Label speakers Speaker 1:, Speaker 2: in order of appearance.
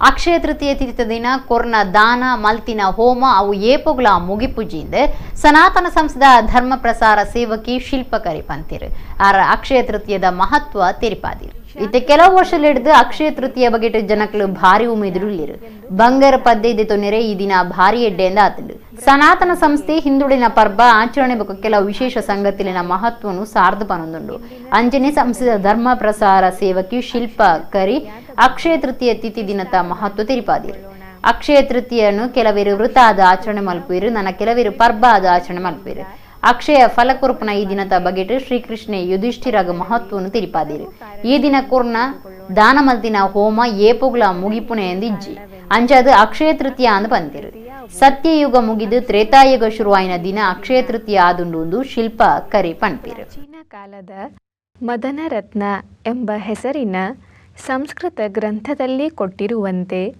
Speaker 1: ಅಕ್ಷಯ ತೃತೀಯ ತಿಥಿತ ದಿನ ಕೊರ್ನ ದಾನ ಮಲ್ತಿನ ಹೋಮ ಅವು ಏಪೊಗ್ಲ ಮುಗಿಪುಜಿಂದ್ ಸನಾತನ ಸಂಸ್ಥೆದ ಧರ್ಮ ಪ್ರಸಾರ ಸೇವಕಿ ಶಿಲ್ಪಕರಿ ಪಂತಿರು. ಆರ ಅಕ್ಷಯ ತೃತೀಯದ ಮಹತ್ವ ತೆರಿಪಾದಿರು. ಇತ್ತೆ ಕೆಲವು ವರ್ಷಲಿಡ್ದು ಅಕ್ಷಯ ತೃತೀಯ ಬಗೆಟ್ ಜನಕ್ಲು ಭಾರಿ ಉಮೇದುಡುಲ್ಲೆರ್. ಬಂಗಾರ ಪದ್ದೈದೆ ತೊನೆರೆ ಈ ದಿನ ಭಾರಿ ಎಡ್ಡೆಂದ ಆತುಂಡು. ಸನಾತನ ಸಂಸ್ಥೆ ಹಿಂದುಳಿನ ಪರ್ಬ ಆಚರಣೆ ಬೊಕ್ಕ ಕೆಲವು ವಿಶೇಷ ಸಂಗತಿಲಿನ ಮಹತ್ವನು ಸಾರ್ದು ಪನೊಂದುಂಡು. ಅಂಚನೆ ಸಂಸ್ಥೆದ ಧರ್ಮ ಪ್ರಸಾರ ಸೇವಕಿ ಶಿಲ್ಪ ಕರಿ ಅಕ್ಷಯ ತೃತೀಯ ತಿಥಿ ದಿನತ ಮಹತ್ವ ತೆರಿಪಾದಿರು. ಅಕ್ಷಯ ತೃತೀಯನು ಕೆಲವೇರು ವೃತ ಆದ ಆಚರಣೆ ಮಲ್ಪುವೆರು, ನನ ಕೆಲವೇರು ಪರ್ಬ ಆದ ಆಚರಣೆ ಮಲ್ಪುವೆರು. ಅಕ್ಷಯ ಫಲಕೊರ್ಪುನ ಈ ದಿನತ ಬಗೆಟ್ ಶ್ರೀಕೃಷ್ಣ ಯುಧಿಷ್ಠಿರಾಗ ಮಹತ್ವನು ತೆರಿಪಾದಿರು. ಈ ದಿನ ಕೊರ್ನ ದಾನ ಮಲ್ತಿನ ಹೋಮ ಏಪೊಗ್ಲ ಮುಗಿಪುಣೆ ಎಂದು ಇಜ್ಜಿ. ಅಂಚಾದ್ ಅಕ್ಷಯ ತೃತೀಯ ಅಂದ್ ಪಂತಿರು. ಸತ್ಯಯುಗ ಮುಗಿದು ತ್ರೇತಾಯುಗ ಶುರುವಾಯಿನ ದಿನ ಅಕ್ಷಯ ತೃತೀಯ ಆದುಂಡು ಶಿಲ್ಪ ಕರಿ ಪನ್ಪೆರು.
Speaker 2: ಪ್ರಾಚೀನ ಕಾಲದ ಮದನರತ್ನ ಎಂಬ ಹೆಸರಿನ ಸಂಸ್ಕೃತ ಗ್ರಂಥದಲ್ಲಿ ಕೊಟ್ಟಿರುವಂತೆ.